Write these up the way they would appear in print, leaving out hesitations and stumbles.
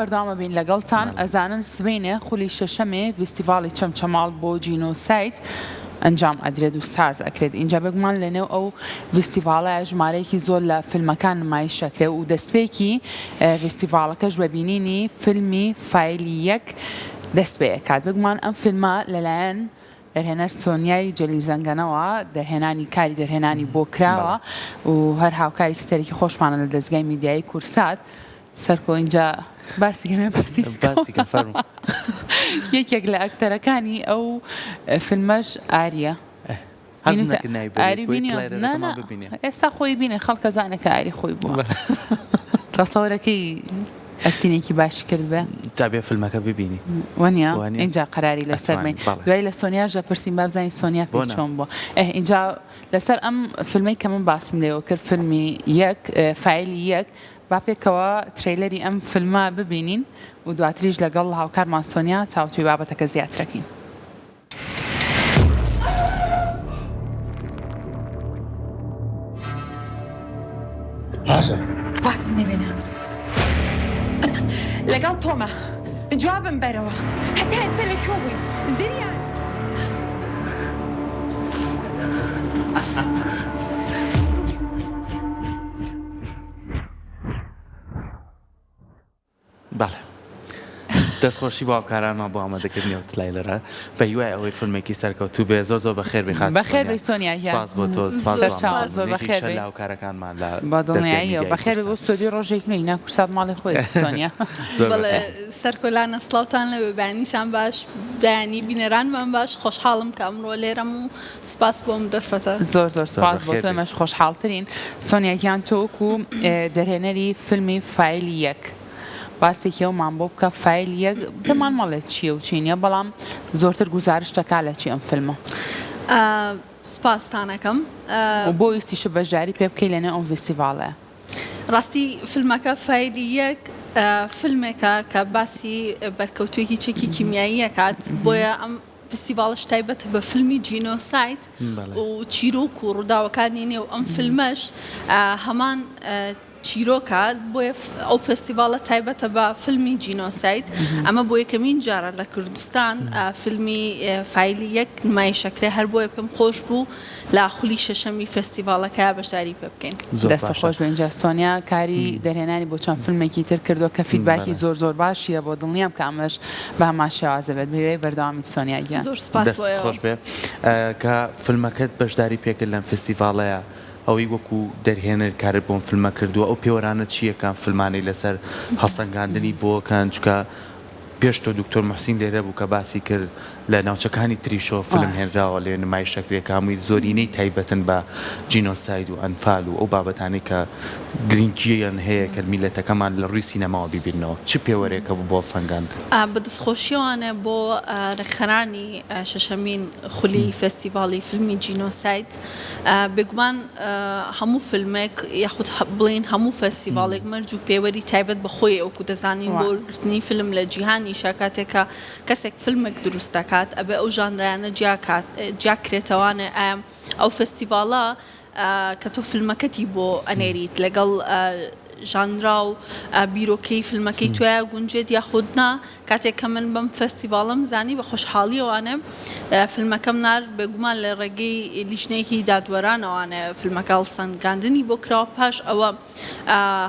بەردەوام ئەبین لەگەڵتان، ئەزانن سبەینێ خولی شەشەمێ ڤیستیڤاڵی چەمچەماڵ بۆ جینۆساید ئەنجام ئەدرێت و ساز ئەکرێت، ئینجا بێگومان لەنێو ئەو ڤیستیڤاڵەیا ژمارەیەکی زۆر لە فیلمەکان نمایش ئەکرێ و دەستپێکی ڤیستیڤاڵەکەش بە بینینی فیلمی فایلی یەک دەست پێ ئەکات، بێگومان ئەم فیلمە لەلایەن دەرهێنەر سۆنیای جەلیل زەنگەنەوە دەرهێنانی کاری دەرهێنانی بۆ کراوە و هەر هاوکارێکی سەرەکی خۆشمانە لە دەزگای میدیایی کوردسات. سەرکۆ ئینجا باسی کەمێ باسی باسی کە فەرموو. یەکێک لە ئەکتەرەکانی ئەو فیلمەش ئاریە. حەزم نەکرد ناوی بەرێت ئاری بۆیە بینیوە؟ نا تلایلەرەکەمان نا ببینێ. ئێستا خۆی بینێ خەڵک ئەزانێ کە ئاری خۆی بووە. تەسەورەکەی ئەکتینێکی باشی کردبێ؟ جا بێ فیلمەکە ببینی. وەنیە؟ وانیە؟ ئینجا قەراری لەسەر ئەتوانی بەین. بەڵێ. دوای لە سۆنیاش دەپرسین با بزانین سۆنیا بۆ پێی نا؟ چۆن بووە. ئه ئینجا لەسەر ئەم فیلمەی کە من باسم لێوە کرد فیلمی یەک فایلی یەک با پێکەوە ترەیلەری ئەم فیلمە ببینین و دواتریش لەگەڵ هاوکارمان سۆنیا تاوتوێی بابەتەکە زیاترەکەین. باشە. وازم لێ بێنە لەگەڵ تۆمە جوابم بەرەوە هەتا ئێستا لە کوێ بووی زریان. بەڵێ دەستخۆشی بۆ هاوکارانمان بۆ ئامادەکردنی ئەو ترایلەرە بە هیوای ئەوەی فیلمێکی سەرکەوتوو بێ زۆر زۆر بەخێر بێی خاتوو بەخێر سۆنیا بێی سۆنیا گیان سپاس بۆ تۆ سپاس بۆ سەرچاوت زۆر ئامادەبوونت بەخێر یەکێکیشە بێی لە هاوکارەکانمان لە بە دەزگای دڵنیاییەوە میدیایی بەخێر بێی بۆ کوردسات ستۆدیۆی ڕۆژێک نوێی نا کوردسات ماڵی خۆیەتی سۆنیا زۆر بەڵێ بەخێر سەرکۆلانە سڵاوتان لێبێ بەیانیتان باش بەیانی بینەرانمان باش خۆشحاڵم کە ئەمڕۆ لێرەم و سوپاس بۆ ئەم دەرفەتە. زۆر زۆر زۆر سوپاس بۆ بەخێر تۆ بێی. ئێمەش خۆشحاڵترین. سۆنیا گیان تۆ وەکو دەرهێنەری فیلمی فایلی یەک باسێکی ئەومان بۆ بکە فایلی یەک پێمان مەڵێ چییە و چی نییە بەڵام زۆرتر گوزارشت دەکا لە چی ئەم فیلمە؟ سوپاستان ئەکەم. و بۆ ویستیشت بەشداری پێ بکەی لەنێو ئەم ڤیستیڤاڵەیا؟ ڕاستی فیلمەکە فایلی یەک فیلمێکە کە باسی بەرکەوتوویەکی چەکی کیمیایی ئەکات بۆیە ئەم فستیڤاڵەش تایبەتە بە فیلمی جینۆساید و چیرۆک و ڕووداوەکانی نێو ئەم فیلمەش هەمان چیرۆکە، بۆیە ئەو فێستیڤاڵە تایبەتە بە فیلمی جینۆساید. ئەمە بۆ یەکەمین جارە لە کوردستان فیلمی فایلی یەک نمایش ئەکرێ، هەر بۆیە پێم خۆش بوو لە خولی شەشەمی فێستیڤاڵەکە بەشداری پێ بکەین. زۆر دەستت باشە. خۆش بێ ئینجا سۆنیا کاری دەرهێنانی بۆ چەند فیلمێکی تر کردووە کە feedback ی بەڵێ. زۆر زۆر باشی هەبووە دڵنیام کە ئەمەش بە هەمان شێواز دەبێت بە هیوای بەردەوامیت سۆنیا گیان. زۆر سوپاس بۆ دەستت ئێوە. خۆش بێ کە فیلمەکەت بەشداری پێکرد لەم فستیڤاڵەیا ئەوەی وەکو دەرهێنەر کارت بۆم فیلمە کردووە ئەو پێوەرانە چییە کە ئەم فیلمانەی لەسەر هەڵسەنگاندنی بۆ کەن چونکە پێش تۆ دکتۆر موحسین لێرە بوو کە باسی کرد لە ناوچەکانی تریشەوە فیلم هێنراوە لێ نمایش ئەکرێ کە هەمووی زۆرینەی تایبەتن بە جینۆساید و ئەنفال و ئەو بابەتانەی کە گرنگییان هەیە کە میللەتەکەمان لە ڕووی سینەماوە بیبیننەوە چ پێوەرێکە بوو بۆ هەڵسەنگاندن؟ بە دەستخۆشییەوانێ بۆ ڕێکخەرانی شەشەمین خولی فێستیڤاڵی فیلمی جینۆساید بێگومان هەموو فیلمێک یاخود بڵێین هەموو فێستیڤاڵێک مەرج و پێوەری تایبەت بە خۆی وەکو دەزانین بۆ وەرگرتنی فیلم لە جیهانیشا کاتێک کە کەسێک فیلمێک دروست دەکات ئەبێ ئەو ژانرایانە جیاکات جیاکرێتەوانێ ئایا ئەو فێستیڤاڵە کە تۆ فیلمەکەتی بۆ ئەنێریت لەگەڵ ژانرا و بیرۆکەی فیلمەکەی تۆیا گونجێت یاخود نا کاتێک کە من بەم فێستیڤاڵەم زانی بە خۆشحاڵیەوانێ فیلمەکەم نارد، بێگومان لە ڕێگەی لیژنەیەکی دادوەرانەوانێ فیلمەکە هەڵسەنگاندنی بۆ کراوە، پاش ئەوە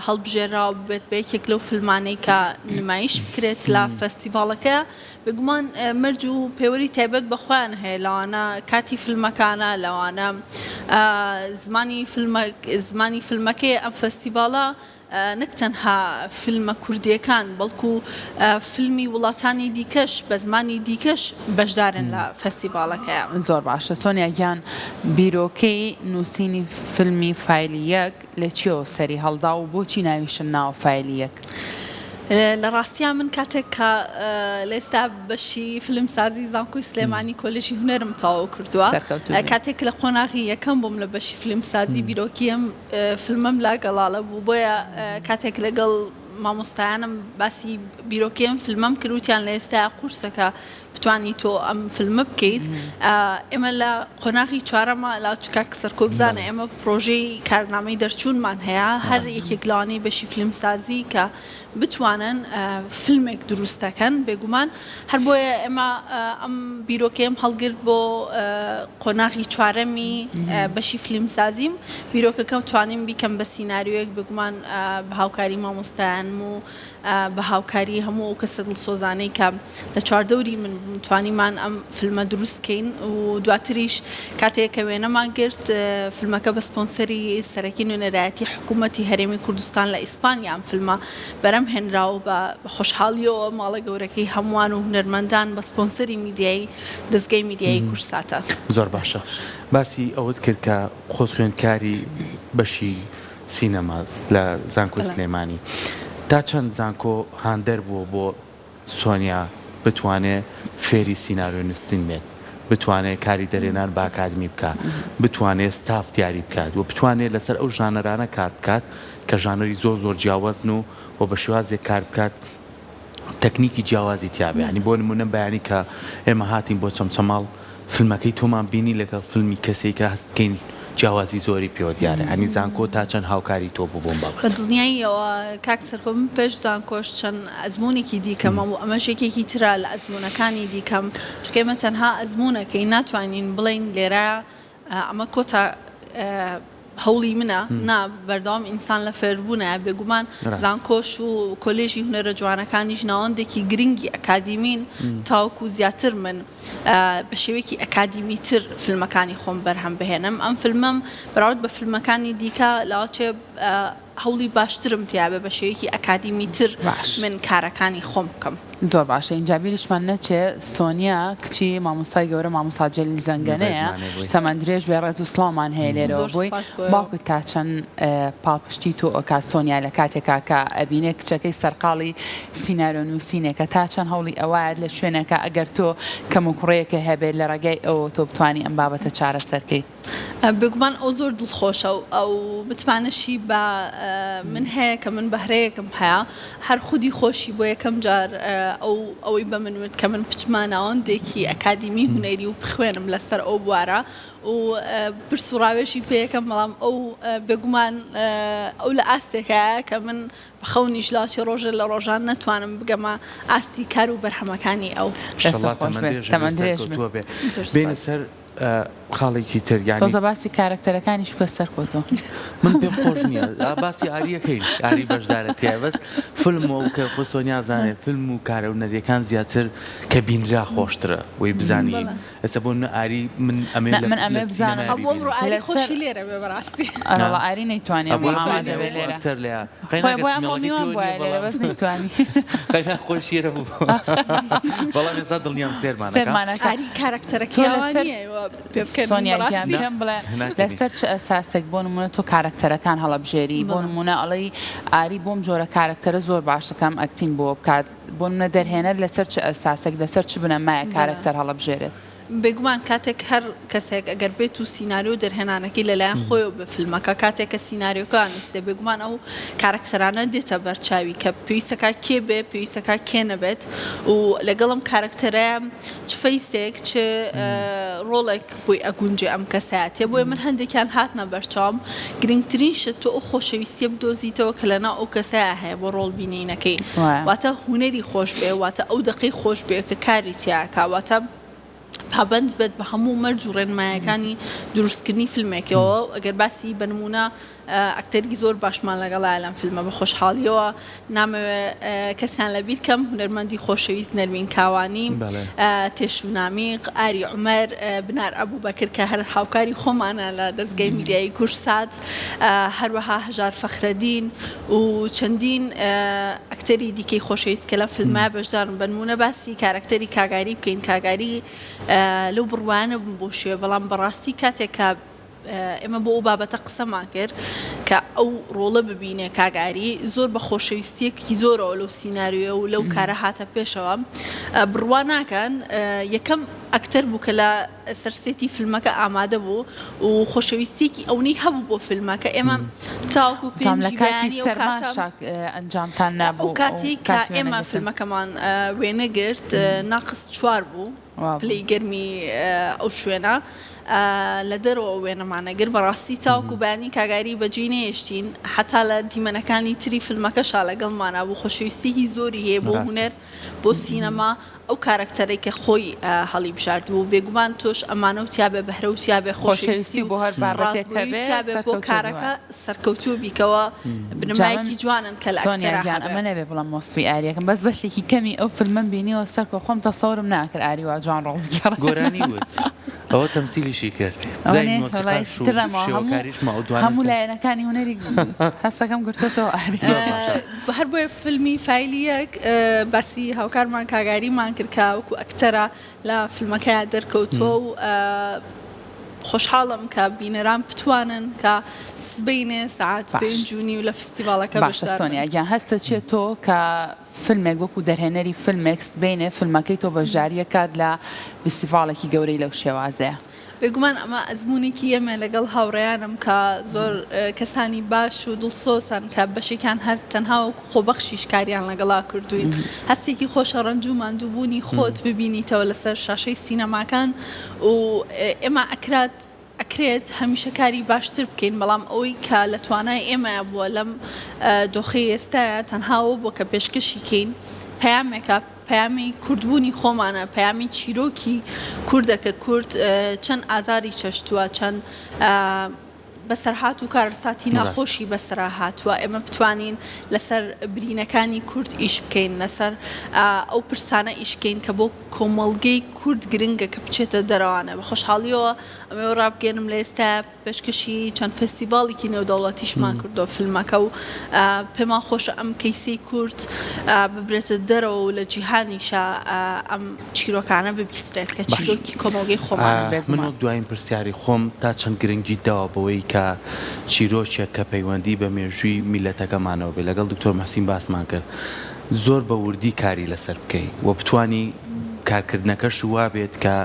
هەڵبژێرراوە ببێت بە یەکێک لەو فیلمانەی کە نمایش بکرێت لە فێستیڤاڵەکە، بێگومان مەرج و پێوەری تایبەت بە خۆیان هەیە لەوانە کاتی فیلمەکانە، لەوانە زمانی فیلمە زمانی فیلمەکەیە، ئەم فێستیڤاڵە نەک تەنها فیلمە کوردییەکان، بەڵکو فیلمی وڵاتانی دیکەش بە زمانی دیکەش بەشدارن لە فێستیڤاڵەکەیا. زۆر باشە سۆنیا گیان بیرۆکەی نووسینی فیلمی فایلی یەک لە چیەوە سەری هەڵدا و بۆچی ناویشت ناوە فایلی یەک؟ لە ڕاستیا من کاتێک کە لە ئێستا بەشی فیلمسازی زانکۆی سلێمانی کۆلێژی هونەرم تەواو کردووە سەرکەوتوو بی. کاتێک لە قۆناغی یەکەم بووم لە بەشی فیلمسازی بیرۆکی ئەم فیلمەم لا گەڵاڵە بوو بۆیە کاتێک لەگەڵ مامۆستایانم باسی بیرۆکەی ئەم فیلمەم کرد وتیان لە ئێستایا قورسە کە. بتوانی تۆ ئەم فلمە بکەیت. ئێمە لە قۆناغی چوارەما لا چ کاک سەرکۆ بزانە ئێمە پرۆژەی کارنامەی دەرچوونمان هەیە هەر یەکێک لەوانەی بەشی فیلمسازی کە بتوانن فیلمێک دروست دەکەن بێگومان هەر بۆیە ئێمە ئەم بیرۆکەیەم هەڵگرت بۆ قۆناغی چوارەمی بەشی فیلمسازیم بیرۆکەکەم توانیم بیکەم بە سیناریۆیەک بێگومان بە هاوکاری مامۆستایانم و بە هاوکاری هەموو ئەو کەسە دڵسۆزانەی کە لە چواردەوری من بوون توانیمان ئەم فیلمە دروست کەین و دواتریش کاتێک کە وێنەمان گرت فیلمەکە بە سپۆنسەری سەرەکی نوێنەرایەتی حکوومەتی هەرێمی کوردستان لە ئیسپانیا ئەم فیلمە بەرەم هێنرا و بە خۆشحاڵیەوە ماڵە گەورەکەی هەمووان و هونەرمەندان بە سپۆنسەری میدیایی دەزگای میدیایی کوردساتە. زۆر باشە باسی ئەوەت کرد کە خۆت خوێندکاری بەشی سینەما لە زانکۆی سلێمانی تا چەند زانکۆ هاندەر بووە بۆ سۆنیا بتوانێ فێری سیناریۆ نووسین بێت بتوانێ کاری دەرێنان بە ئەکادمی بکا بتوانێ ستاف دیاری بکات و بتوانێ لەسەر ئەو ژانەرانە کار بکات کە ژانەری زۆر زۆر جیاوازن و و بە شێوازێک کار بکات تەکنیکی جیاوازی تیابێ یانی بۆ نمونە بەیانی کە ئێمە هاتین بۆ چەمچەماڵ فیلمەکەی تۆمان بینی لەگەڵ فیلمی کەسێک کە هەست کەین جیاوازی زۆری پێوە دیارە یانی زانکۆ تا چەند هاوکاری تۆ بوو بۆم بابەتە؟ بە دڵنیاییەوە کاک سەرکۆ من پێش زانکۆش چەند ئەزموونێکی دیکەم هەبوو ئەمەش یەکێکی ترە لە ئەزموونەکانی دیکەم چونکە ئێمە تەنها ئەزموونەکەین ناتوانین بڵێین لێرە ئەمە کۆتا هەوڵی منە نا بەردەوام ئینسان لە فێربوونە بێگومان زانکۆش و کۆلێژی هونەرە جوانەکانیش ناوەندێکی گرنگی ئەکادیمین تاوەکو زیاتر من بە شێوەیەکی ئەکادیمی تر فیلمەکانی خۆم بەرهەم بهێنم ئەم فیلمەم بەراورد بە فیلمەکانی دیکە لاوەچێ هەوڵی باشترم تیابێ بە شێوەیەکی ئەکادیمی تر باش. من کارەکانی خۆم بکەم. زۆر باشە ئینجا بیریشمان نەچێ سۆنیا کچی مامۆستای گەورە مامۆستا جەلیل زەنگەنەیە ڕێزمانێ بۆی. تەمەن درێژ بێ ڕێز و سڵاومان هەیە لێرەوە زۆر بۆی سوپاس بۆیەوە. باوکت تا چەند پاڵپشتی تۆ ئەکات سۆنیا لە کاتێکا کە ئەبینێ کچەکەی سەرقاڵی سیناریۆ نووسینێکە تا چەند هەوڵی ئەوایەت لە شوێنێکا ئەگەر تۆ کەموکوڕیەکە هەبێت لە ڕێگای ئەوەوە تۆ بتوانی ئەم بابەتە چارەسەر کەی. بێگومان ئەو زۆر دڵخۆشە و ئەو متمانەشی بە من هەیە کە من بەهرەیەکم هەیە هەر خودی خۆشی بۆ یەکەم جار ئەو ئەوەی بە من وت کە من بچمە ناوەندێکی ئەکادیمی هونەری و بخوێنم لەسەر ئەو بوارە و پرس و ڕاوێژی پێ یەکەم بەڵام ئەو بێگومان ئەو لە ئاستێکایە کە من بە خەونیش لاچێ ڕۆژێ لە ڕۆژان نەتوانم بگەمە ئاستی کار و بەرهەمەکانی ئەو. دەستت ئیشەڵا خۆش تەمەن بێ درێژ بێ و تەمەن درێژ بێ. سەرکەوتووە بێ. زۆر بێینە سوپاس. سەر خاڵێکی تر یانی. تۆزە باسی کارەکتەرەکانیش بکە سەرکۆتۆ. من پێم خۆش نییە باسی ئاریەکەین ئاری بەشدارە تیا بەس فیلم و کە خۆ سۆنیا زانێ فیلم و کارە هونەریەکان زیاتر کە بینرا خۆشترە وەی بزانی ئێستا بۆ نمونە ئاری من ئەمێ نا من ئەمێ بزانم ئەبوو ئەمڕۆ ئاری لەسەر خۆشی لێرە بێ بەڕاستی. ئەرەڵا ئاری نەیتوانی ئەمڕۆ ئامادە بێ لێرە. ئەکتەر لە خۆی بۆ ئەمڕۆ میوان بوایە لێرە بەس نەیتوانی. قەینا خۆی شێرە بوو بەڵام ئێستا دڵنیام سێرمانەکە. سێرمانەکە. ئاری کارەکتەرەکەی تۆ وا لەسەر نییە ئێوە پێ بکەنن سۆنیا گیان بەڕاستی. پێم بڵێ لەسەر چ ئەساسێک بۆ نمونە تۆ کارەکتەرەکان هەڵەبژێری بۆ بەڵێ. نمونە ئەڵێی ئاری بۆم جۆرە کارەکتەرە زۆر باشە کە ئەم acting بۆ بکات بۆ نمونە دەرهێنەر لەسەر چ ئەساسێک لەسەر چ بنەمایەک بەڵێ. کارەکتەر هەڵەبژێرێت؟ بێگومان کاتێک هەر کەسێک ئەگەر بێت و سیناریۆ و دەرهێنانەکەی لەلایەن خۆیەوە بێ فیلمەکە کاتێک کە سیناریۆکە ئەنووسێ بێگومان ئەو کارەکتەرانە دێتە بەر چاوی کە پێویستەکا کێ بێ پێویستەکا کێ نەبێت و لەگەڵ ئەم کارەکتەرە چ face ێک چ ڕۆڵێک بۆی ئەگونجێ ئەم کەسایەتیە بۆیە من هەندێکیان هاتنە بەرچاوم گرنگترین شت تۆ ئەو خۆشەویستیە بدۆزیتەوە کە لەناو ئەو کەسەیا هەیە بۆ ڕۆڵ بینینەکەی واتە هونەری خۆش بێ واتە ئەو دەقەی خۆش بێ کە کاری تیاکا واتە پابەند بێت بە هەموو مەرج و ڕێنمایەکانی دروستکردنی فیلمێکەوە ئەگەر باسی بە نمونە ئەکتەری زۆر باشمان لەگەڵایە لەم فیلمە بە خۆشحاڵیەوە نامەوێ کەسیان لەبیر کەم هونەرمەندی خۆشەویست نەرمین کاوانی تێشو نامیق ئاری عومەر بنار ئەبوبەکر کە هەر هاوکاری خۆمانە لە دەزگای میدیایی کوردسات هەروەها هەژار فەخرەدین و چەندین ئەکتەری دیکەی خۆشەویست کە لەم فیلمە بەشدارن بە نموونە باسی کارەکتەری کاگاری بکەین کاگاری لەو بڕوایە نەبووم بۆ شێوە بەڵام بەڕاستی کاتێک کە ئێمە بۆ ئەو بابەتە قسەمان کرد کە ئەو ڕۆڵە ببینێ کاک ئاری زۆر بە خۆشەویستیەکی زۆرەوە لەو سیناریۆیە و لەو کارە هاتە پێشەوە بڕوا ناکەن یەکەم. ئەکتەر بوو کە لە سەر سێتی فیلمەکە ئامادە بوو و خۆشەویستیەکی ئەونەی هەبوو بۆ فیلمەکە ئێمە تاوەکو زام لە پێنجی کاتی بەیانی ئەو کاتە سەرماشا ئەنجامتان ئەو نابوو ئەو کاتەی کە کاتی ئێمە وێنەگرتن؟ فیلمەکەمان وێنە گرت ناقس چوار بوو وا بوو. پلەی گەرمی ئەو شوێنە لە دەرەوە وێنەمان ئەگرت بەڕاستی تاوەکو بەیانی کاگاری بەجێی نەهێشتین حەتا لە دیمەنەکانی تری فیلمەکەشا لەگەڵمانا بوو خۆشەویستیەکی زۆری هەیە بۆ ڕاستە. هونەر بۆ سینەما ئەو کارەکتەرەی کە خۆی هەڵیبژاردبوو بێگومان تۆش ئەمانەو تیابێ بەهرەو تیابێ خۆشەویستی خۆشەویستی و بۆ هەر بابەتێک ڕاستگۆیی هەبێ تیابێ بۆ سەرکەوتوو بی کارەکە وایە. سەرکەوتوو بیکەوە جا من بنەمایەکی جوانن کە لە سۆنیا ئەکتەرا گیان هەبێ. ئەمە نەبێ بڵێم وەسفی ئاریەکەم بەس بەشێکی کەمی ئەو فیلمەم بینیوە سەرکۆ خۆم تەسەورم ناکرد ئاری وا جوان ڕۆڵ بگێڕێ. گۆرانی وت ئەوە تەمسیلیشی کرد ئەوە بزانین نێ وەڵای مۆسیقاش و چیتر نەماوە هەموو شێوەکاریش ماوە دوانە هەموو چەند لایەنەکانی هونەری هەستەکەم گرتۆتەوە ئاری. زۆر باشە. هەر بۆیە فیلمی فایلی یەک باسی هاوکارمان کاک ئاریمان کرد کە وەکو ئەکتەرە لە فیلمەکەیا دەرکەوتووە و خۆشحاڵم کە بینەران بتوانن کە سبەینێ سەعات باش پێنج و نیو لە فستیڤاڵەکە باشە بەشدار بن. سۆنیا گیان هەستە چیە تۆ کە فیلمێک وەکو دەرهێنەری فیلمێک سبەینێ فیلمەکەی تۆ بەشداریەکات لە فیستیڤاڵێکی گەورەی لەو شێوازەیە؟ بێگومان ئەمە ئەزموونێکی ئێمە لەگەڵ هاوڕێیانم کە زۆر کەسانی باش و دڵسۆزن کە بەشێکیان هەر تەنها وەکو خۆبەخشیش کاریان لەگەڵا کردووین هەستێکی خۆشە ڕەنج و ماندووبوونی خۆت ببینیتەوە لەسەر شاشەی سینەماکان و ئێمە ئەکرات ئەکرێت هەمیشە کاری باشتر بکەین بەڵام ئەوەی کە لە توانای ئێمەیا بووە لەم دۆخەی ئێستایا تەنها ئەوە بووە کە پێشکەشی کەین پەیامێکە پەیامی کوردبوونی خۆمانە، پەیامی چیرۆکی کوردە کە کورد چەند ئازاری چەشتووە، چەند بەسەرهات و کارەساتی ناخۆشی بەسەرا هاتووە، ئێمە بتوانین لەسەر برینەکانی کورد ئیش بکەین، لەسەر ئەو پرسانە ئیش بکەین کە بۆ کۆمەڵگەی کورد گرنگە کە بچێتە دەرەوانە. بە خۆشحاڵییەوە ئەمەوێ ڕابگەیەنم لە ئێستایا پێشکەشی چەند فێستیڤاڵێکی نێودەوڵەتیشمان کردووە فیلمەکە و پێمان خۆشە ئەم کەیسەی کورد ببرێتە دەرەوە و لە جیهانیشا ئەم چیرۆکانە ببیسترێت کە چیرۆکی کۆمەڵگەی خۆمانن. من وەک دوایین پرسیاری خۆم تا چەند گرنگیت داوە بەوەی کە چیرۆکێک کە پەیوەندی بە مێژووی میللەتەکەمانەوە بێت لەگەڵ دکتۆر موحسین باسمان کرد زۆر بە وردی کاری لەسەر بکەی و بتوانی کارکردنەکەش وابێت کە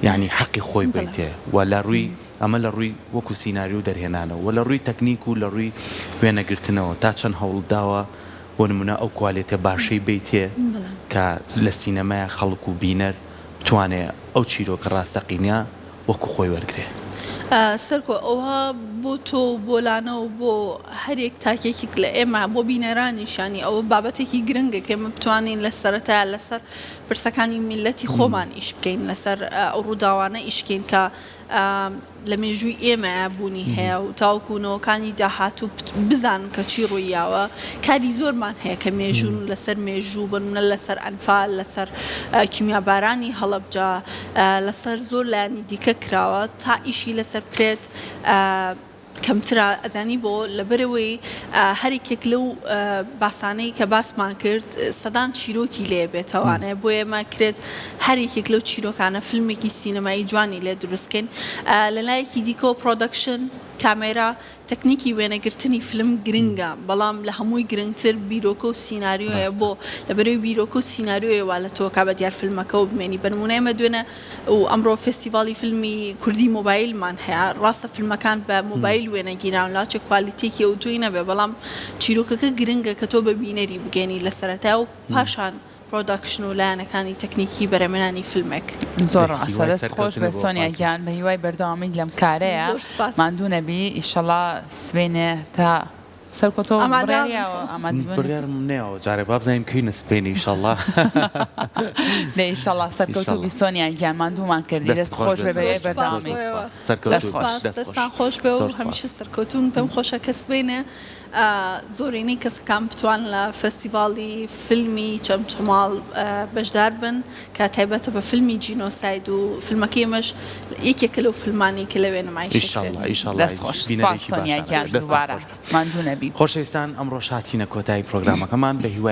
یانی حەقی خۆی بەیتێ و لە ڕووی ئەمە لە ڕووی وەکو سیناریۆ و دەرهێنانەوە وە لە ڕووی تەکنیک و لە ڕووی وێنەگرتنەوە تا چەند هەوڵت داوە بۆ نمونە ئەو کوالێتە باشەی بەیتێ کە لە سینەمایە خەڵک و بینەر بتوانێ ئەو چیرۆکە ڕاستەقینە وەکو خۆی وەرگرێ. سەرکۆ ئەوە بۆ تۆ و بۆ لانە و بۆ هەریەک تاکێکیک لە ئێمە بۆ بینەرانیش یانی ئەوە بابەتێکی گرنگە کە ئێمە بتوانین لە سەرەتایا لەسەر پرسەکانی میللەتی خۆمان ئیش بکەین لەسەر ئەو ڕووداوانە ئیش بکەین کە لە مێژووی ئێمەیا بوونی هەیە و تاوەکو نەوەکانی داهاتوو بزانن کە چی ڕوویاوە کاری زۆرمان هەیە کە مێژوون لەسەر مێژوو بنە لەسەر ئەنفال لەسەر کیمیابارانی هەڵەبجە لەسەر زۆر لایەنی دیکە کراوە تا ئیشی لەسەر بکرێت کەمترە ئەزانی بۆ؟ لەبەرئەوەی هەریەکێک لەو باسانەی کە باسمان کرد سەدان چیرۆکی لێ بێتەوانێ بۆیە ئێمە کرێت هەر یەکێک لەو چیرۆکانە فیلمێکی سینەمایی جوانی لێ دروست کەین لە لایەکی دیکەوە production کامێرا تەکنیکی وێنەگرتنی فیلم گرنگە بەڵام لە هەمووی گرنگتر بیرۆکە و سیناریۆیە بۆ لەبەرئەوەی بیرۆکە و سیناریۆیە وا لە تۆکا بە دیار فیلمەکەوە بمێنی بە نموونە ئێمە دوێنێ و ئەمڕۆ فێستیڤاڵی فیلمی کوردی مۆبایلمان هەیە، ڕاستە فیلمەکان بە مۆبایل وێنە گیراون لاچێ کوالێتییەکی ئەوتۆی نەبێ، بەڵام چیرۆکەکە گرنگە کە تۆ بە بینەری بگەینی لە سەرەتای و پاشان production و لایەنەکانی تەکنیکی بەرهەمهێنانی فیلمێک. زۆر بە ڕاستە هیوای دەست خۆش سەرکەوتنت بێ بۆ سۆنیا خوازم. گیان بە هیوای بەردەوامیت لەم کارەیا زۆر سوپاس. ماندوو نەبی ئیشەڵا سبەینێ تا سەرکۆ تۆ ئامادە بڕیاری یاوە ئامادە بوون؟ بڕیارم نەیاوە جارێ با بزانین کەینە سبەینێ ئیشەڵا. دەی ئیشەڵا سەرکەوتوو ئیشەڵا. بی سۆنیا گیان ماندوومان کردی دەست دەست خۆش خۆش بێ بێ بەهیوای زۆر سوپاس بەردەوامیت زۆر سوپاس دەست سەرکەوتوو خۆش. بی دەست خۆش دەستان خۆش بێ و زۆر سوپاس. هەمیشە سەرکەوتوون پێم خۆشە کە سبەینێ زۆرینەی کەسەکان بتوان لە فێستیڤاڵی فیلمی چەمچەماڵ بەشدار بن کە تایبەتە بە فیلمی جینۆساید و فیلمەکەی ئێمەش یەکێکە لەو فیلمانەی کە لەوێ نمایش دەکرێت. ئیشەڵا ئیشەڵا دەست خۆش سوپاس بینەرێکی سۆنیا باشتان گیان هەبێت دەستتان دووبارە خۆش بێت. ماندوو نەبی. خۆشەویستان ئەمڕۆش هاتینە کۆتایی پرۆگرامەکەمان بە هیوای.